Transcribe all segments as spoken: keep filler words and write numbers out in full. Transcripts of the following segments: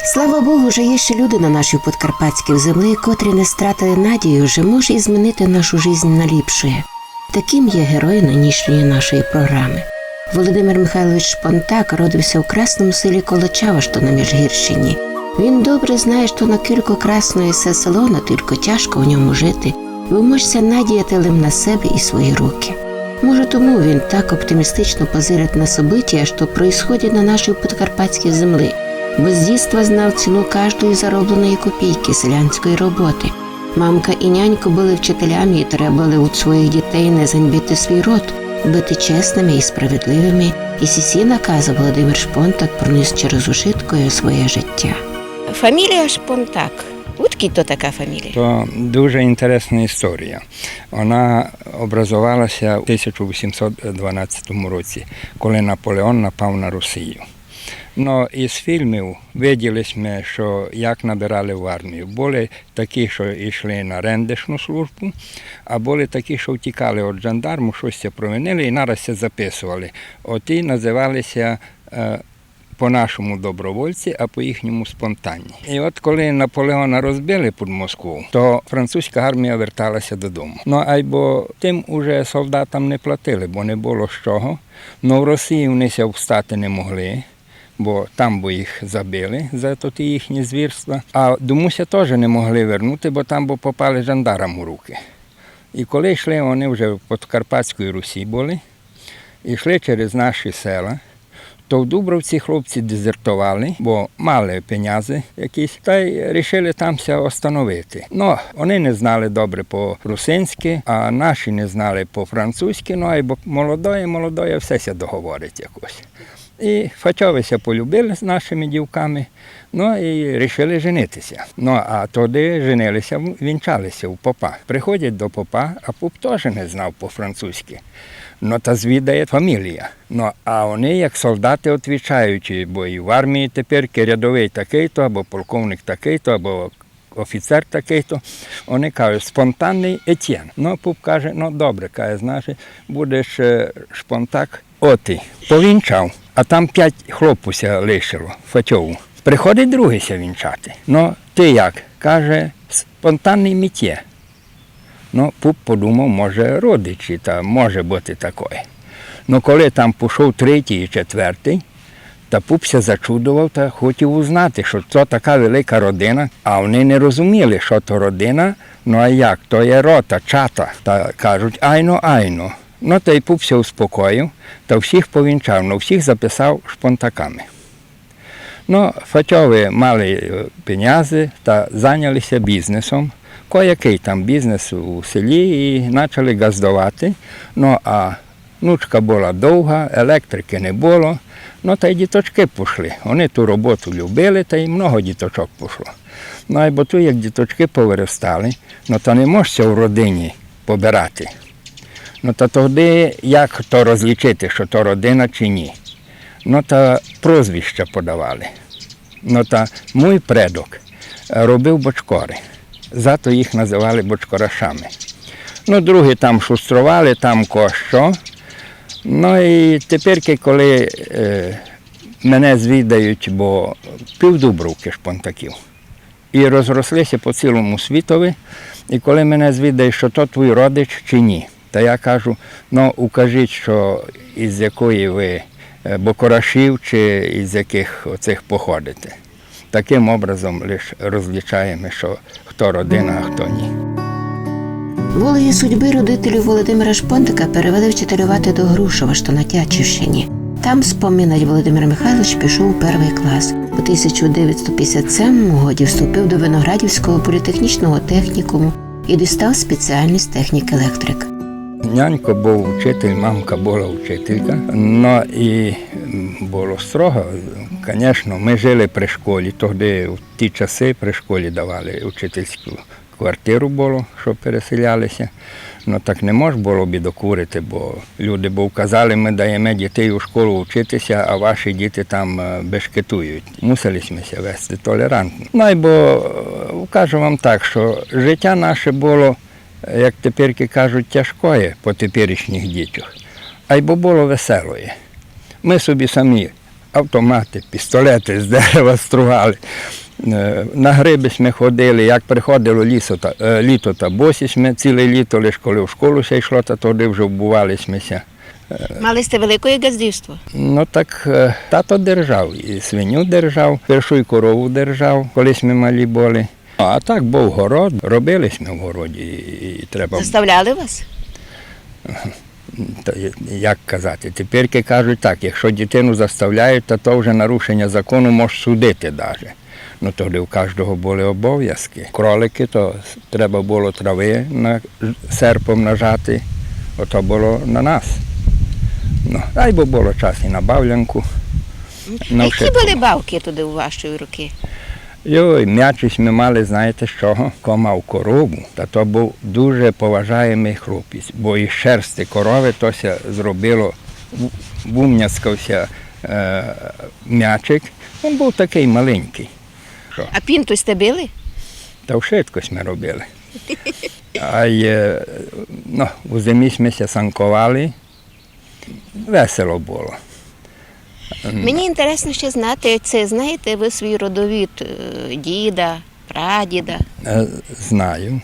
Слава Богу, же є ще люди на нашій подкарпатській землі, котрі не стратили надію, же може і змінити нашу жизнь на ліпше. Таким є герой нынішньої нашої програми. Володимир Михайлович Шпонтак родився у красному селі Колочава, што на Міжгірщині. Він добре знає, што накілько красно є се село, натілько тяжко в ньому жити. Ви можете надіяти лим на себе і свої руки. Може, тому він так оптимістично позирать на события, што происходять на нашій подкарпатській землі, бо з дітства знав ціну каждої заробленої копійки селянської роботи. Мамка і нянько были вчителями і требовали від своїх дітей не заньбити свій род, быти чесными і справедливыми, і сі сі наказы Володимир Шпонтак проніс через ушытко своє життя. Фамілія Шпонтак. Удкіль то така фамілія? То дуже інтересна історія. Вона образовалася у тисяча вісімсот дванадцятому році, коли Наполеон напав на Росію. Но із фільмів виділи сьме, што як набирали в армію. Были такі, што йшли на рендешну службу, а были такі, што втікали від жандарму, штось ся провинили і нараз ся записовали. Оті називали ся, е, по-нашому добровольці, а по-їхньому спонтанні. І от коли Наполеона розбили під Москву, то французька армія вертала ся додому. Но айбо тым уже солдатам не платили, бо не было з чого. Но в Росії вони ся встати не могли, бо там бы їх забили за тоті їхні звірства. А дому ся тоже не могли вернути, бо там бы попали жандарам у руки. І коли йшли, вони вже в Подкарпатській Русі были, йшли через наші села, то в Дубровці хлопці дезертовали, бо мали пенязы якісь, та й рішили там ся остановити. Но, вони не знали добре по-русинськи, а наші не знали по-французськи, но, айбо молодоє, молодоє, все ся договорить якось. І фатьовы ся полюбили з нашыми дівками, но, і рішили женити ся. Но, а тогды женили ся, вінчали ся у попа. Приходять до попа, а поп тоже не знав по-французькы. Но, та звідає фамілія. Но, а они, як солдаты, отвічаючи, бо і в армії тепер рядовый такый-то, або полковник такый-то, або офіцер такый-то, они кажуть: «Спонтанный Етьєн». Но, поп каже: «Но, добре, — каже, — значить, будеш, е, Шпонтак». От і повінчав, а там пять хлопу ся лишило, фатьову. Приходить другый ся вінчати. «Но, ты як?» — каже: «Спонтанный Мітє». Но, поп подумав, може, родичі, та може быти такоє. Но, коли там пішов третій і четвертый, та поп ся зачудовав та хотів узнати, што то така велика родина, а они не розуміли, што то родина. «Но, а як, то є рота, чата». Та кажуть: «Айно, айно». Но, та й поп ся успокоїв, та всіх повінчав, но, всіх записав Шпонтаками. Но, фатьовы мали, е, пенязы та заняли ся бізнесом. Коякый там бізнес у селі і начали ґаздовати. Но, а нучка была довга, електрикы не было. Но, та й діточкы пішли. Они ту роботу любили, та й много діточок пішло. Но, айбо ту, як діточкы повыростали, но, та не мож ся в родині побирати. Но, та тогды як то розлічити, што то родина чи ні? Но, та прозвища подавали. Но, та мій предок, е, робив бочкоры. Зато їх называли бочкорашами. Но, другі там шустровали, там ко што. Но, і тепер, коли, е, мене звідають, бо пів Дубровкы Шпонтаків. І розросли ся по цілому світови. І коли мене звідають, што то твій родич чи ні, та я кажу: «Но, укажіть, што із якої вы, е, Бокорашів чи із якых оцих походите». Такым образом лиш розлічаєме, што хто родина, а хто ні. Волею судьбы родителів Володимира Шпонтака перевели вчительовати до Грушова, што на Тячівщині. Там, споминать, Володимир Михайлович пішов у первый клас. У тисяча девятсот пятдесят сьомому годі вступив до Виноградівського політехнічного технікуму і дістав спеціальність технік-електрик. Нянько быв учитель, мамка была учителька. Но, і, м, было строго. Конечно, мы жили при школі, тогды в ті часы при школі давали учительську квартиру было, што переселяли ся. Но, так не мож было бідокурити, бо люди бы казали: «Мы даєме дітей у школу учити ся, а ваші діти там, е, бешкетують». Мусили сьме ся вести толерантно. Но, айбо, е, кажу вам так, што життя наше было, як теперь кажуть, тяжкоє по теперішніх дітях, айбо было веселоє. Мы собі самі Автоматы, пістолеты з дерева стругали. Е, на грибы сьме ходили, як приходило лісо та, е, літо, та босі сьме ціле літо, лиш коли в школу ся йшло, та тогды вже обували сьме ся. Мали сьте велике ґаздівство? Ну так, е, тато держав, і свиню держав, першу й корову держав, коли сьме малі были. А так быв город, робили сьме в городі, і, і треба. Заставляли вас? Та як казати, тепер кажуть так, якщо дитину заставляють, то, то вже нарушення закону, мож судити даже. Ну, тогды у каждого были обовязки. Кроликы, то с-, треба было травы на-, серпом нажати, ото было на нас. Ну, айбо было час і на бавлянку. На... Які были бавкы тогды у ваші рокы? Йой, мячі сьме мали, знаєте з чого? Ко мав корову, та то быв дуже поважаємый хлопець, бо із шерсти коровы то ся зробило, в-, вумняскав ся, е, мячик. Він быв такый маленькый. Што? А пінту сьте били? Та вшытко сьме робили. А й, е, ну, у зимі сьме ся санковали. Весело было. Мені інтересно ще знати, ци знаєте вы свій родовід, е, діда, прадіда? Е, знаю.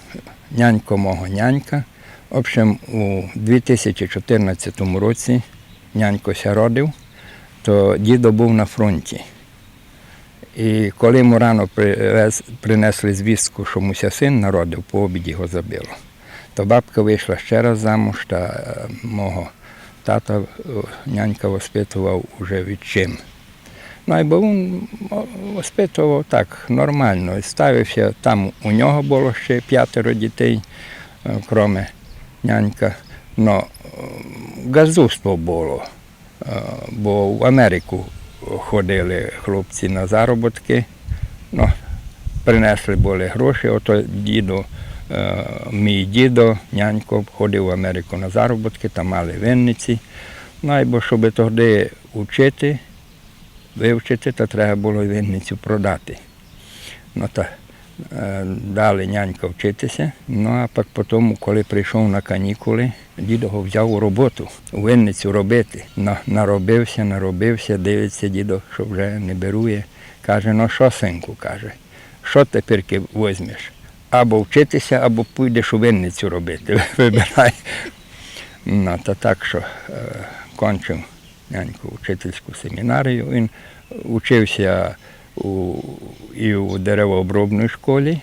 Нянько мого нянька. В общем, у дві тисячі чотирнадцятому році нянько ся родив, то дідо быв на фронті. І коли му рано привез-, принесли звістку, што му ся син народив, по обіді го забило. То бабка вышла ще раз замуж, та, е, мого тата, е, нянька воспитовав уже відчим. Ну, айбо він, о, воспитовав так, нормално. І ставив ся, там у нього было ще пятеро дітей, е, кроме нянька. Но, е, ґаздувство было. Е, бо в Америку ходили хлопці на заробіткы. Ну, принесли были гроші, ото дідо, е, мій дідо, нянько ходив в Америку на заробіткы, там мали винниці. Ну, айбо, щобы тогды учити, вивчити, то треба было й винницю продати. Ну, та, е, дали нянька вчити ся. Ну, а пак потому, коли прийшов на канікулы, дідо го взяв у роботу, у винницю робити. На-, наробив ся, наробив ся, дивить ся дідо, што вже не берує. Каже: «Ну што, синку, — каже, — што теперь возьмеш? Або вчити ся, або пойдеш у винницю робити. Выбирай». Ну, та так што, е, кончив нянько учительську семінарію. Він учив ся у, і у деревообробній школі,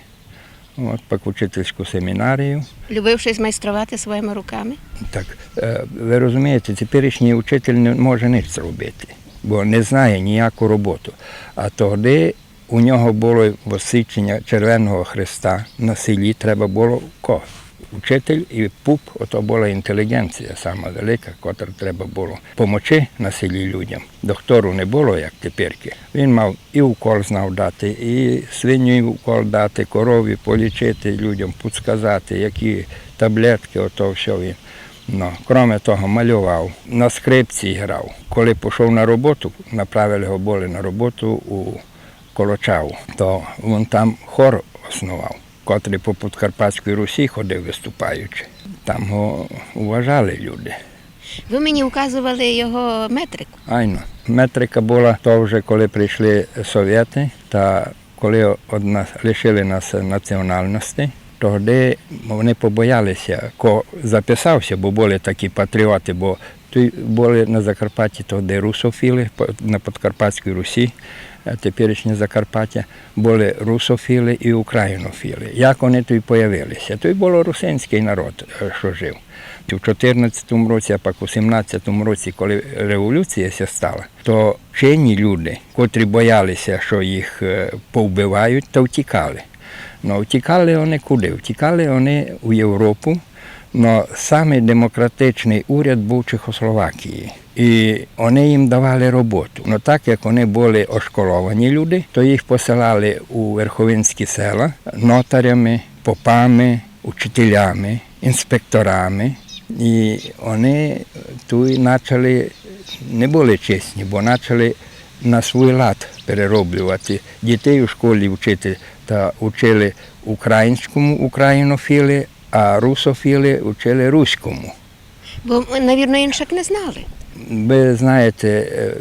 от, пак учительську семінарію. Любив штось майструвати своїми руками? Так, е, вы розумієте, теперішній учитель не може ніч зробити, бо не знає ніяку роботу. А тогды у нього было восвіченя Червеного Хреста на селі, треба было ко-, учитель і пуп, ото была інтеліґенція сама велика, котра треба было помочи на селі людям. Доктору не было, як теперькы. Він мав і укол знав дати, і свині укол дати, корові полічити, людям подсказати, які таблеткы, ото всьо він. Но, кроме того, малював, на скрипці грав. Коли пішов на роботу, направили го были на роботу у Колочаву, то він там хор основав, котрый по Подкарпатській Русі ходив выступаючи. Там го уважали люди. Вы мені указовали його метрику. Айно. Метрика была то вже, коли прийшли совєты, та коли од нас, лишили нас національности, тогды они побояли ся, ко записав ся, бо были такі патріоты, бо туй были на Закарпатті тогды русофілы, по-, на Подкарпатській Русі, е, теперішнє Закарпаття, были русофілы і українофілы. Як они туй появили ся? Туй было русинськый народ, е, што жив. У чотирнадцятому році, а пак у сімнадцятому році, коли революція ся стала, то вчені люди, котрі бояли ся, што їх, е, повбивають, та втікали. Но втікали они куды? Втікали они у Європу, но самый демократичный уряд быв Чехословакії. І они їм давали роботу. Но так як они были ошколовані люди, то їх посилали у верховинські села нотарями, попами, учителями, інспекторами. І они туй начали, не были чесні, бо начали на свій лад перероблювати. Дітей у школі вчити, та учили українському українофілы, а русофілы учили руському. Бо, навірно, іншак не знали. Вы знаєте, е,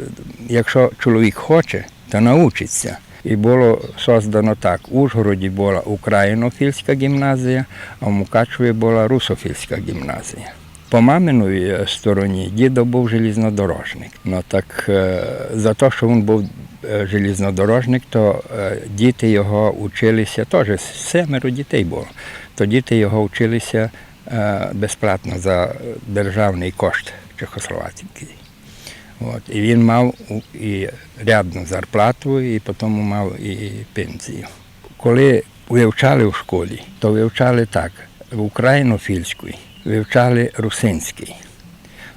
якщо чоловік хоче, то научить ся. І было создано так. У Ужгороді была українофільська ґімназія, а в Мукачеві была русофільська ґімназія. По маминовій, е, стороні дідо быв желізнодорожник. Но так, е, за то, што вун быв, е, желізнодорожник, то, е, діти його учили ся, тоже семеро дітей было, то діти його учили ся, е, безплатно за державный кошт Чехословацької. От. І він мав у-, і рядну зарплату, і потому мав і пензію. Коли вивчали в школі, то вивчали так: українофільськый вивчали русинськый,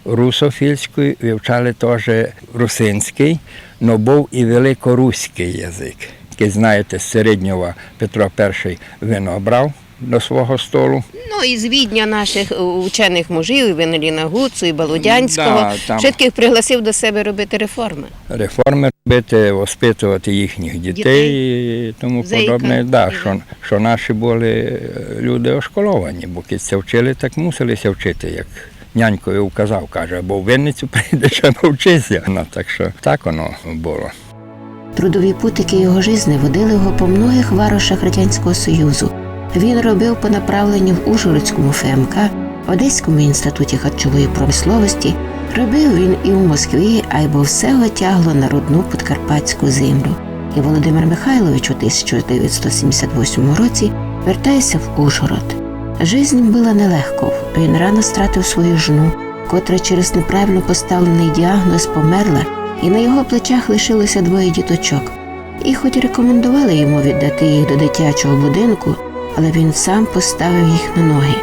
русофільськый вивчали тоже русинськый, но быв і великоруськый язык. Кидь знаєте, з Середнього Петро Першый вино брав до свого столу. Ну, із Відня наших, е, учених мужів, і Венеліна Гуцу, і Балудянського, да, там. Всіх пригласив до себе робити реформы. Реформы робити, воспитувати їхніх дітей, дітей і тому подобне. Да, що, що наші были, е, люди ошколовані, бо кидь ся вчили, так мусили ся вчити, як нянькові указав, каже: «Або в Винницю прийдеш, або вчися». Ну, так що так воно было. Трудові путики його жизни водили його по многых варошах Радянського Союзу. Він робив по направленню в Ужгородському Ф М К, в Одеському інституті харчової промисловості. Робив він і в Москві, айбо все го тягло на родну подкарпатську землю. І Володимир Михайлович у тисяча девятсот сімдесят восьмому році вертає ся в Ужгород. Жизнь была нелегков. Він рано стратив свою жну, котра через неправильно поставленый діагноз померла, і на його плечах лишилося двоє діточок. І хоть рекомендували йому віддати їх до дитячого будинку, але він сам поставив їх на ноги.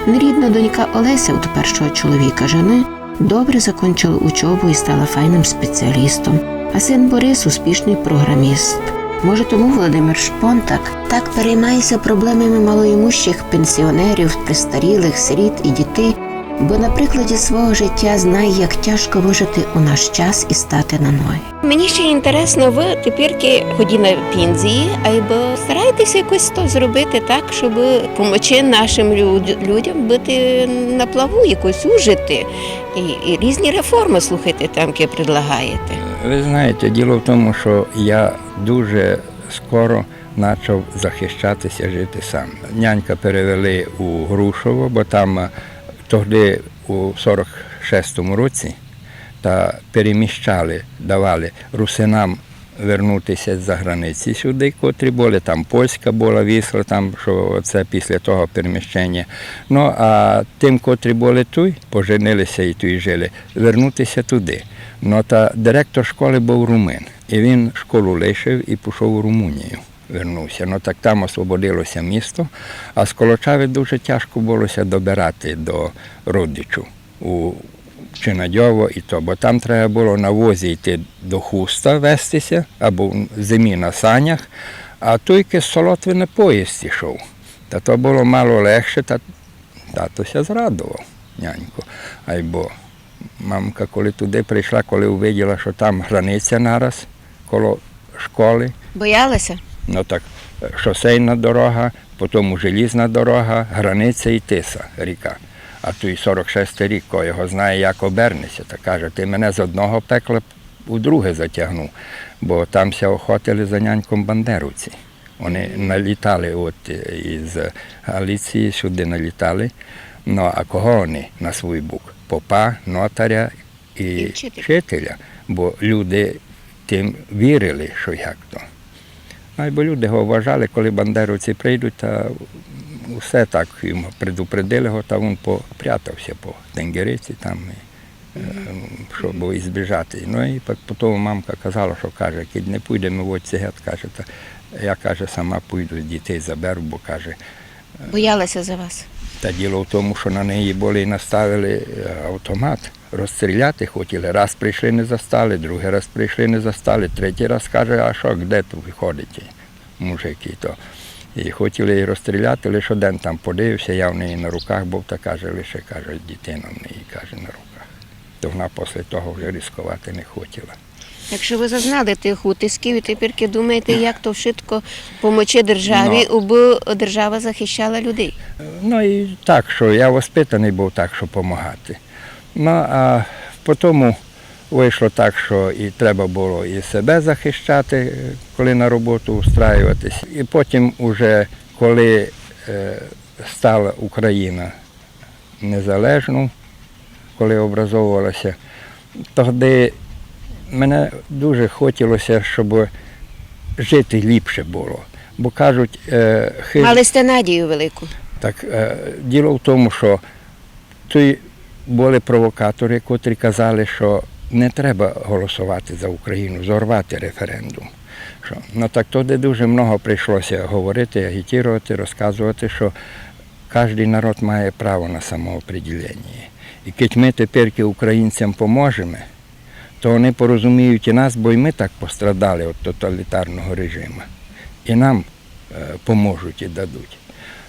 Нерідна донька Олеся від першого чоловіка жены добре закончила учобу і стала файным спеціалістом. А син Борис — успішный програміст. Може, тому Володимир Шпонтак так переймає ся проблемами малоімущих пенсіонерів, престарілих, сиріт і дітей, бо на прикладі свого життя знає, як тяжко выжити у наш час і стати на ноги. Мені ще інтересно, вы тепер, хоч і на пензії, айбо стараєтеся якось то зробити так, щоб помочи нашим люд-, людям быти на плаву, якось ужити. І, і різні реформы, слухайте, там ке предлагаєте. Вы знаєте, діло в тому, що я дуже скоро почав захищати ся, жити сам. Нянька перевели у Грушово, бо там, е, тогды у сорок шестому році та переміщали, давали русинам вернути ся з-за границі сюды, котрі были, там польська была Вісла, там, што це після того переміщення. Ну, а тым, котрі были туй, поженили ся і туй жили, вернути ся туды. Ну, та директор школы быв румын, і він школу лишив і пішов у Румунію. Вернув ся. Ну, так там освободило ся місто, а з Колочави дуже тяжко было ся добирати до родичів у Чинадьово і то, бо там треба было на возі йти до Хуста, вести ся, або в зимі на санях, а туйки з Солотви на поїзд ішов. Та то было мало легше, та тато ся зрадовав, нянько. Айбо мамка, коли туды прийшла, коли увиділа, што там границя нараз коло школы. Боялася? Ну так, е, шосейна дорога, потім желізна дорога, границя і Тиса ріка. А туй сорок шестый рік, ко його знає, як оберне ся, та каже: «Ты мене з одного пекла у друге затягнув», бо там ся охотили за няньком бандеровці. Они налітали от, е, із Галіції, сюды налітали. Ну, а кого они на свій бок? Попа, нотаря і вчителя. І вчителя. Бо люди тым вірили, што як то. Айбо люди го уважали, коли бандеровці прийдуть, та усе так йому предупредили го, та він попрятав ся по Тенгериці там, і, е, щоб ізбіжати. Ну і пак потім мамка казала, што каже: «Кидь не пойдеме вотці гет, каже, та я, каже, сама пойду, дітей заберу, бо, каже». Боялася за вас? Та діло в тому, што на неї были наставили, е, автомат. Розстріляти хотіли. Раз прийшли, не застали, другый раз прийшли, не застали, третій раз каже: «А што, де тут ходите, мужики?» То. І хотіли її розстріляти, лише один там подивився, я в неї на руках був, та каже, лише, каже, дитина в неї, каже, на руках. То вона після того вже ризиковати не хотіла. Так што вы зазнали тых утисків і тепер думаєте, як то вшытко помочи державі, так, убы держава захищала людей? Ну і так, што я воспитаный быв так, што помагати. Ну, а По тому вышло так, што і треба было і себе захищати, е, коли на роботу устраюватись. І потім уже, коли, е, стала Україна незалежнов, коли образовувала ся, тогды мене дуже хотіло ся, щоб жити ліпше было. Бо кажуть, е, хи- Мали сте надію велику. Так, е, діло в тому, што туй были провокаторы, котрі казали, што не треба голосовати за Україну, зорвати референдум. Што, ну, так тогды дуже много прийшло ся говорити, агітувати, розказовати, што каждый народ має право на самоопределение. І кидь мы тепер українцям поможеме, то они порозуміють і нас, бо й мы так пострадали від тоталітарного режима. І нам, е, поможуть і дадуть.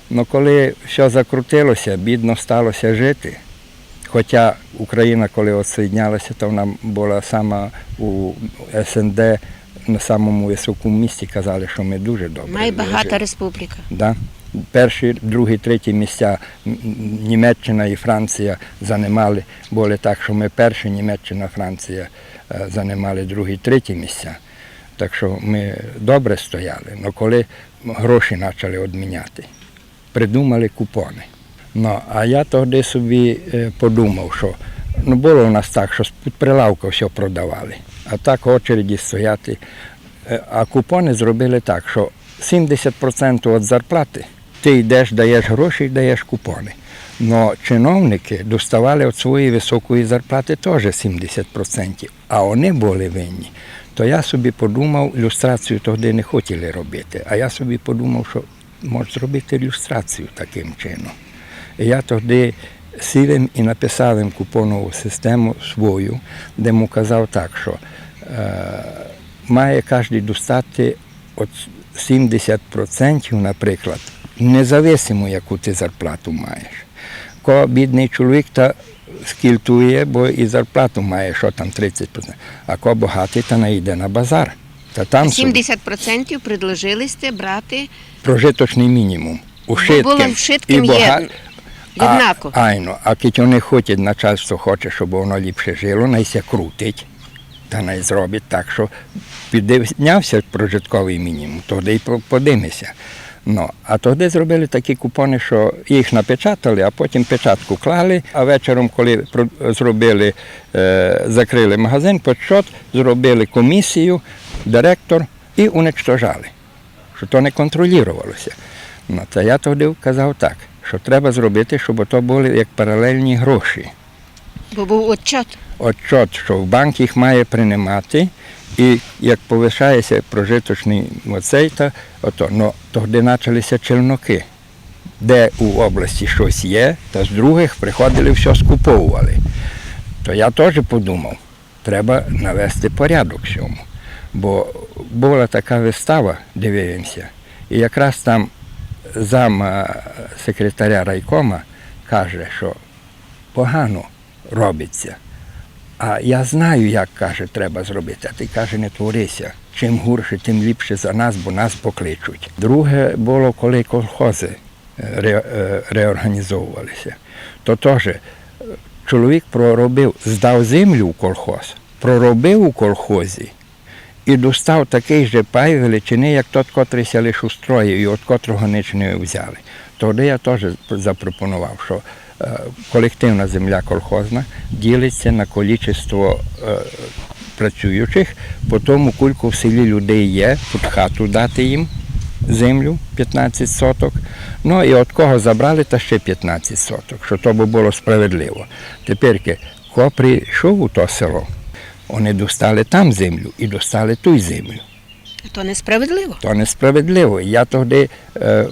Но коли всьо закрутило ся, бідно стало ся жити, хотя Україна, коли отсоєдняла ся, то вона была сама у СНД на самому высокому місці, казали, што мы дуже добре жили. Май багата республіка. Да. Перші, другі, треті місця, м, м, Німеччина і Франція занимали, были так, што мы перші, Німеччина, Франція, е, занимали другі, треті місця. Так што мы добре стояли. Но коли гроші начали одміняти, придумали купоны. Ну, а я тогды собі, е, подумав, што, ну, было у нас так, што з-під прилавка всьо продавали. А так очереді стояти. Е, а купоны зробили так, што сімдесят процентів від зарплаты ты йдеш, даєш гроші, даєш купоны. Но чиновникы доставали від своєї высокої зарплаты тоже сімдесят процентів, а они были винні. То я собі подумав, люстрацію тогды не хотіли робити, а я собі подумав, што мож зробити люстрацію таким чином. І я тогды сів им і написав им купонову систему свою, де му казав так, што, е, має каждый достати от сімдесят процентів, наприклад, независимо, яку ты зарплату маєш. Ко бідный чоловік, та скільтує, бо і зарплату має, што там, тридцять процентів. А ко богатый, та най іде на базар. Та там собі сімдесят процентів предложили сте брати прожиточный мінімум. У... Бо было вшыткым, вшыткым і є бога-, а, єднако. Айно, а кидь они хотять, начальство хоче, щоб воно ліпше жило, най ся крутить, та най зробить так, што підняв ся прожитковый мінімум, тогды й по-, подиме ся. Ну, а тогды зробили такі купоны, што їх напечатали, а потім печатку клали, а вечором, коли про-, зробили, е, закрыли магазин, почот, зробили комісію, директор і уничтожали, што то не контролювало ся. Ну, та я тогды казав так, што треба зробити, щоб то были як паралельні гроші. Бо быв отчот. Отчот, што в банк їх має принимати, і як повышає ся прожиточный оцей, та ото, но тогды начали ся челнокы. Де у області штось є, та з другых приходили, всьо скуповували. То я тоже подумав, треба навести порядок в сьому. Бо была така выстава, дивив им ся, і якраз там зам, е, секретаря райкома каже, што погано робить ся. А я знаю, як, каже, треба зробити. А ты, каже, не твори ся. Чим гурше, тым ліпше за нас, бо нас покличуть. Друге было, коли колхозы, е, ре-, е, реорганізовували ся. То тоже, е, чоловік проробив, здав землю в колхоз, проробив у колхозі, і достав такый же пай величины, як тот, котрый ся лиш устроїв і од котрого нич не взяли. Тогды я тоже запропонував, што, е, колективна земля колхозна ділить ся на количество, е, працюючих, по тому, кулько в селі людей є, під хату дати їм землю, пятнадцять соток. Ну, і од кого забрали, та ще пятнадцять соток, што то бы было справедливо. Теперь, ко прийшов у то село, они достали там землю і достали туй землю. То несправедливо. То несправедливо. Я тогды, е,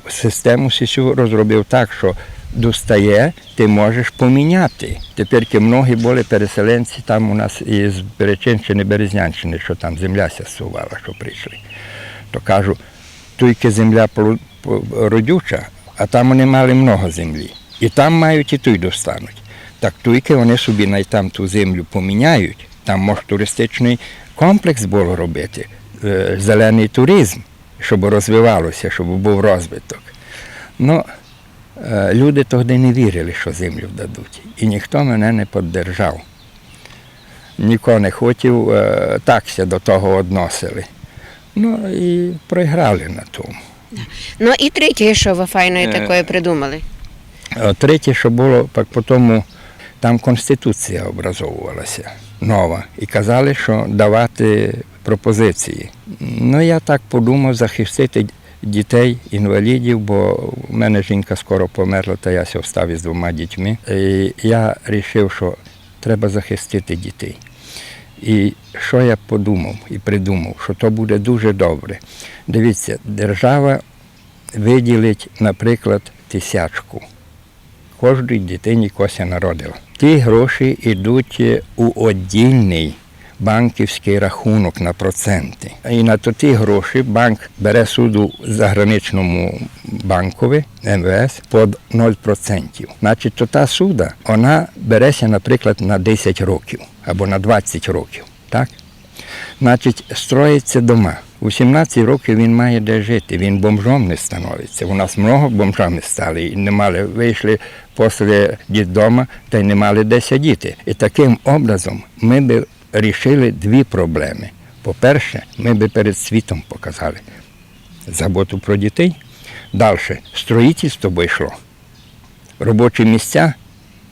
систему сю розробив так, што достає, ты можеш поміняти. Теперь многі были переселенці там у нас із Береченщины, Березнянщины, што там земля ся сувала, што прийшли. То кажу, туйкы земля пло-, по-, родюча, а там они мали много землі. І там мають, і туй достануть. Так туйкы они собі най там ту землю поміняють, там мож туристичный комплекс было робити, е, зеленый туризм, щоб розвивало ся, щоб быв розвиток. Ну, е, люди тогды не вірили, што землю дадуть. І ніхто мене не поддержав. Нико не хотів, е, так ся до того односили. Ну, і проіграли на тому. Но і третє, што вы файне такоє придумали? Е, третє, што было, пак по тому, там конституція образовувала ся нова. І казали, што давати пропозиції. Ну, я так подумав, захистити дітей, інвалідів, бо в мене жінка скоро померла, та я ся остав із двома дітьми. І я рішив, што треба захистити дітей. І што я подумав і придумав, што то буде дуже добре. Дивіться, держава виділить, наприклад, тисячку. Кожній дитині, котрась ся народила. Ті гроші йдуть у оддільний банківський рахунок на проценти. І на то ті гроші банк бере суду заграничному банкови, М В С, під ноль процентів. Значить, то та суда, вона бере ся, наприклад, на десять років або на двадцять років, так? Значить, строїться дома. У сімнадцять років він має де жити, він бомжом не становиться. У нас много бомжами стали, і не мали, вийшли після дітдома, та й не мали де сидіти. І таким образом ми би рішили дві проблеми. По-перше, ми би перед світом показали заботу про дітей. Дальше, строїтельство би йшло. Робочі місця,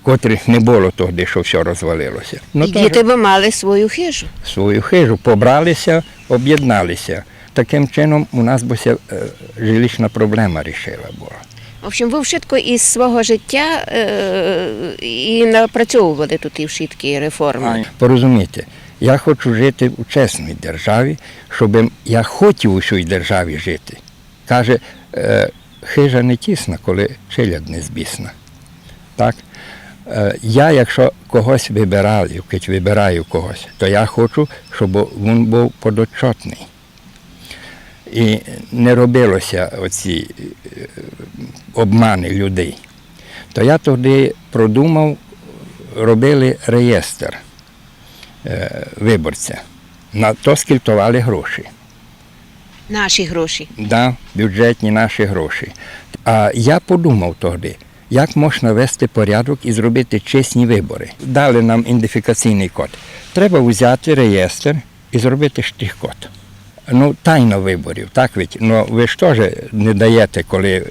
котрих не было тогды, што всьо розвалило ся. Ну, і то діти бы мали свою хижу. Свою хижу. Побрали ся, об'єднали ся. Таким чином у нас бы ся, е, жилищна проблема рішила была. В общем, вы вшытко із свого життя, е, і напрацьовували туй і вшыткі реформы. Ай, порозумійте, я хочу жити у чесній державі, щоб я хотів у сій державі жити. Каже, е, хижа не тісна, коли челядь не збісна. Так? Е, я, якщо когось вибираю, кидь вибираю когось, то я хочу, щоб він був подотчетний. І не робило ся оці, е, обмани людей. То я тоді продумав, робили реєстр, е, виборця. На то скільтовали гроші. Наші гроші. Да, бюджетні наші гроші. А я подумав тогды, як можна вести порядок і зробити чесні виборы. Дали нам ідентифікаційный код. Треба взяти реєстр і зробити штрих-код. Ну, тайна виборів, так ведь? Ну, вы ж тоже не даєте, коли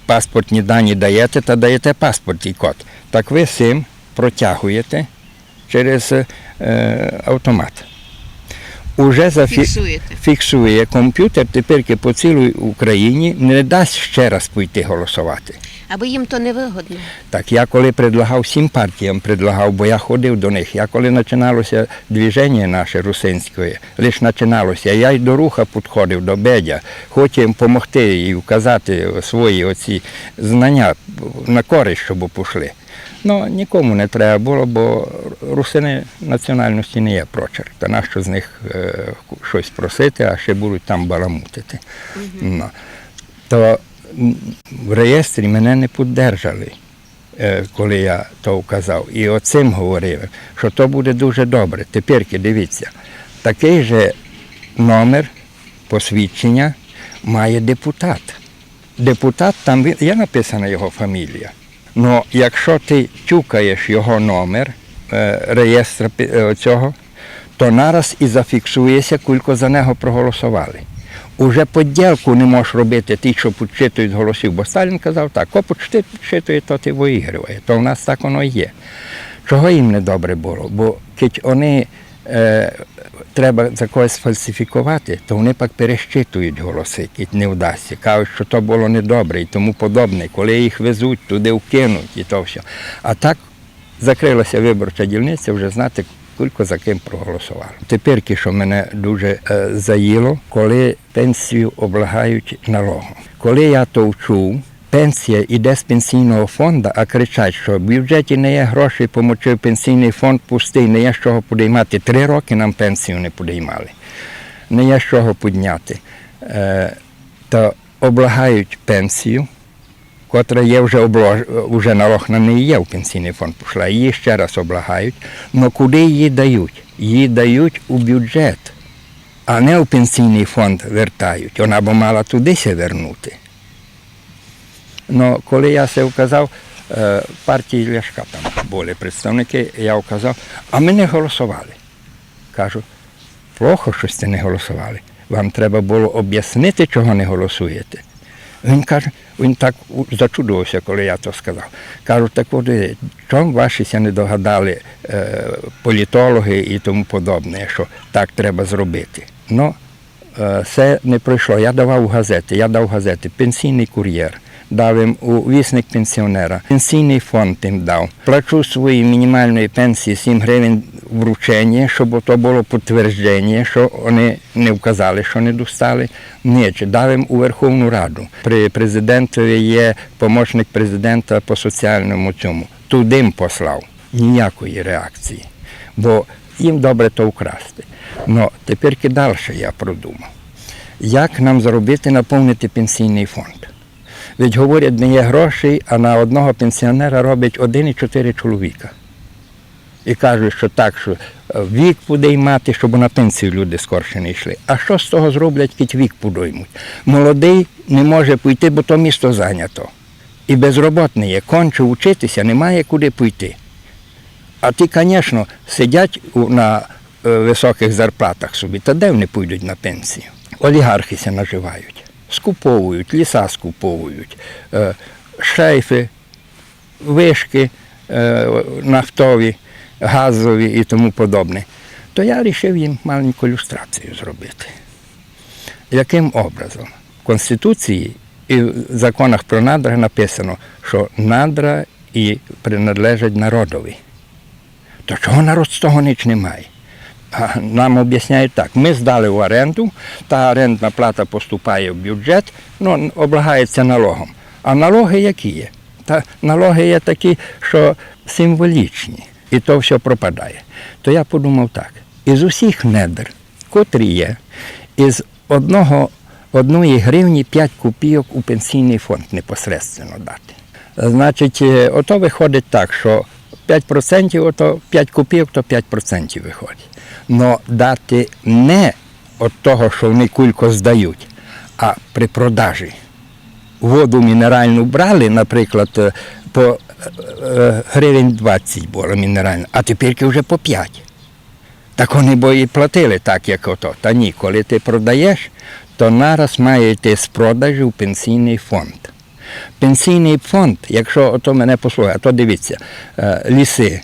паспортні дані даєте, та даєте паспортный код. Так вы сим протягуєте через, е, автомат. Уже зафі-, фіксує компютер, тепер по цілій Україні не дасть ще раз пойти голосовати. Або їм то невигодно. Так, я коли предлагав всім партіям, предлагав, бо я ходив до них, я коли начиналося движеня наше русинське, лиш начиналося, я й до Руха підходив, до Бедя, хотів їм помогти і вказати свої оці знання на користь, щоб пішли. Ну, нікому не треба было, бо русины національности не є прочерк. Та нащо з них, е, штось просити, а ще будуть там баламутити. Ну. То, м, в реєстрі мене не піддержали, е, коли я то вказав. І о цим говорив, што то буде дуже добре. Тепер, дивіться, такый же номер посвідченя має депутат. Депутат, там є написана його фамілія. Но якщо ты тюкаєш його номер, е, реєстра пі-, е, цього, то нараз і зафіксує ся, кулько за нього проголосовали. Уже подділку не можеш робити ті, што підсчитують голосів, бо Сталін казав так: ко підсчитує, тот і выігрыває. То в нас так воно і є. Чого їм недобре было? Бо кидь они е, треба за когось фальсифіковати, то вони пак пересчитують голоси, кидь не вдасться. Кажуть, што то было недобре і тому подобне, коли їх везуть туды, вкинуть і то всьо. А так закрыла ся выборча дільниця, вже знати, кулько за ким проголосовало. Тепер, што мене дуже, е, заїло, коли пенсію облагають налогом. Коли я то вчув, пенсія іде з пенсійного фонду, а кричать, што в бюджеті не є грошей помочи, пенсійный фонд пустый, не є з чого підіймати. Три рокы нам пенсію не підіймали. Не є з чого підняти. Е, та облагають пенсію, котра є вже облож-, уже налог на неї є, в пенсійный фонд пішла, її ще раз облагають. Но куды її дають? Її дають у бюджет, а не у пенсійный фонд вертають. Вона бы мала туды ся вернути. Но коли я се вказав, е, партії Ляшка там были представникы, я вказав, а мы не голосовали. Кажу: «Плохо, што сьте не голосовали. Вам треба было обяснити, чого не голосуєте». Він каже, він так у-, зачудовав ся, коли я то сказав. Кажу: «Так от, е, чом ваші ся не догадали, е, політологи і тому подобне, што так треба зробити?» Ну, е, се не пройшло. Я давав у газети, я дав газети «Пенсійный курєр», дав им у «Вісник пенсіонера», пенсійный фонд им дав. Плачу свої мінімальної пенсії сім гривень вручення, щоб то было підтвердження, што они не вказали, што не достали. Нич, дав им у Верховну Раду. При президентові є помочник президента по соціальному цьому. Туды им послав. Ніякої реакції. Бо їм добре то вкрасти. Но тепер дальше я продумав. Як нам зробити, наповнити пенсійный фонд? Ведь говорять, не є грошей, а на одного пенсіонера робить один і чотири чоловіка. І кажуть, што так, што, е, вік подіймати, щоб на пенсію люди скорше не йшли. А што з того зроблять, кідь вік подоймуть? Молодый не може пойти, бо то місто зайнято. І безроботный є, кончив учити ся, не має куды пойти. А ті, конечно, сидять у, на, е, высокых зарплатах собі, та де они пойдуть на пенсію? Олігархи ся наживають. Скуповують, ліса скуповують, е, шейфы, вышкы, е, нафтові, газові і тому подобне. То я рішив їм маленьку люстрацію зробити. Яким образом? В Конституції і в законах про надра написано, што надра і принадлежать народові. То чого народ з того нич не має? А нам обясняють так: мы здали в оренду, та орендна плата поступає в бюджет, ну, облагається налогом. А налоги які є? Та налоги є такі, што символічні. І то всьо пропадає. То я подумав так: із усіх недр, котрі є, із одного, одної гривні пять копійок у пенсійный фонд непосредственно дати. Значить, е, ото выходить так, што пять процентів, ото пять копійок, то пять процентів выходить. Но дати не од того, што они кулько здають, а при продажі. Воду мінеральну брали, наприклад, е, по, е, гривень двадцять была мінеральна, а тепер уже по пять. Так они бо і платили так, як ото. Та ні, коли ти продаєш, то нараз має йти з продажі в пенсійный фонд. Пенсійный фонд, якщо ото мене послухає, то дивіться, е, ліси,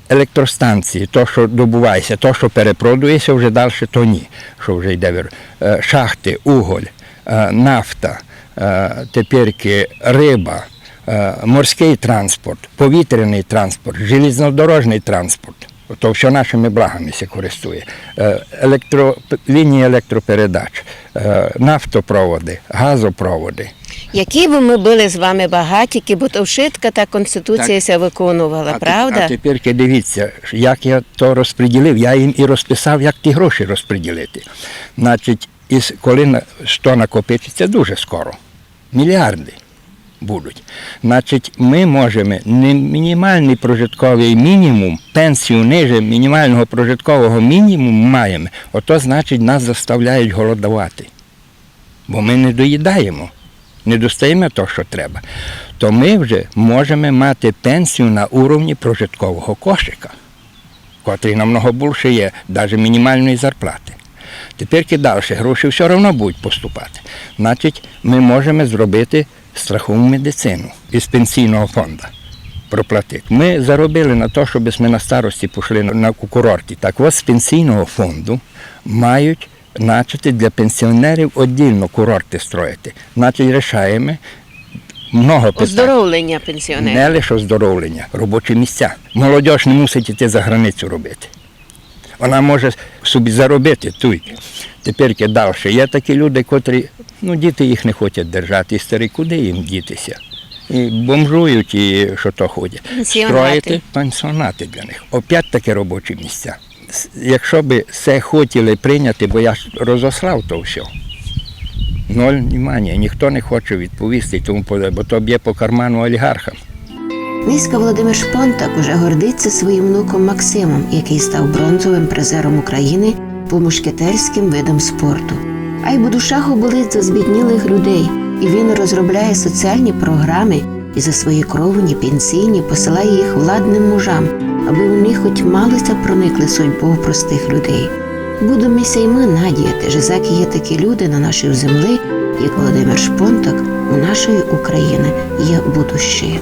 електростанції, то, што добувається, то, што перепродується, вже дальше то ні, што вже йде вир-, е, шахты, уголь, е, нафта, е, теперькы рыба, е, морськый транспорт, повітряный транспорт, железнодорожный транспорт. То всьо нашыми благами ся користує. Е, електро-, лінії електропередач, е, нафтопроводы, газопроводы. Які бы мы были з вами багаті, кібы то вшытка та Конституція ся выконувала, правда? А те-, а теперь дивіться, як я то розпреділив, я їм і розписав, як ті гроші розпреділити. Значить, із, коли на-, што накопичиться дуже скоро, міліарды будуть. Значить, мы можеме не мінімалный прожитковый мінімум, пенсію ниже мінімалного прожиткового мінімуму маєме, ото значить, нас заставляють голодовати. Бо мы не доїдаєме, не достаєме то, што треба. То мы вже можеме мати пенсію на уровні прожиткового кошика, котрый намного бульше є, даже мінімалної зарплаты. Теперь дальше гроші всьо равно будуть поступати. Значить, мы можеме зробити страхову медицину із пенсійного фонда проплатити. Мы заробили на то, щоб мы на старості пішли на, на курорті. Так от з пенсійного фонду мають, значить, для пенсіонерів оддільно курорты строїти. Значить, рішаєме много питань. Оздоровлення пенсіонерів. Не лише оздоровлення, робочі місця. Молодь не мусить іти за границю робити. Вона може собі заробити туй. Теперь дальше. Є такі люди, котрі, ну, діти їх не хочуть держати, і старі, куды їм дітися? І бомжують, і што то ходять. Пансіонати. Строїти пансіонаты для них. Опять-таки робочі місця. С-, якщо бы се хотіли прийняти, бо я ж розослав то всьо. Ноль внимання, ніхто не хоче відповісти, і тому подобне, бо то б'є по карману олігархам. Нынька Володимир Шпонтак уже гордиться своїм внуком Максимом, якый став бронзовым призером Україны по мушкетерськым видам спорту. Айбо душа го болить за збіднілых людей, і він розробляє соціальні програмы і за свої кровні пенсійні посилає їх владным мужам, абы они хоть мало ся проникли судьбов простых людей. Будеме ся й мы надіяти, же закы є такі люди на нашій землі, як Володимир Шпонтак, у нашої України є будущее.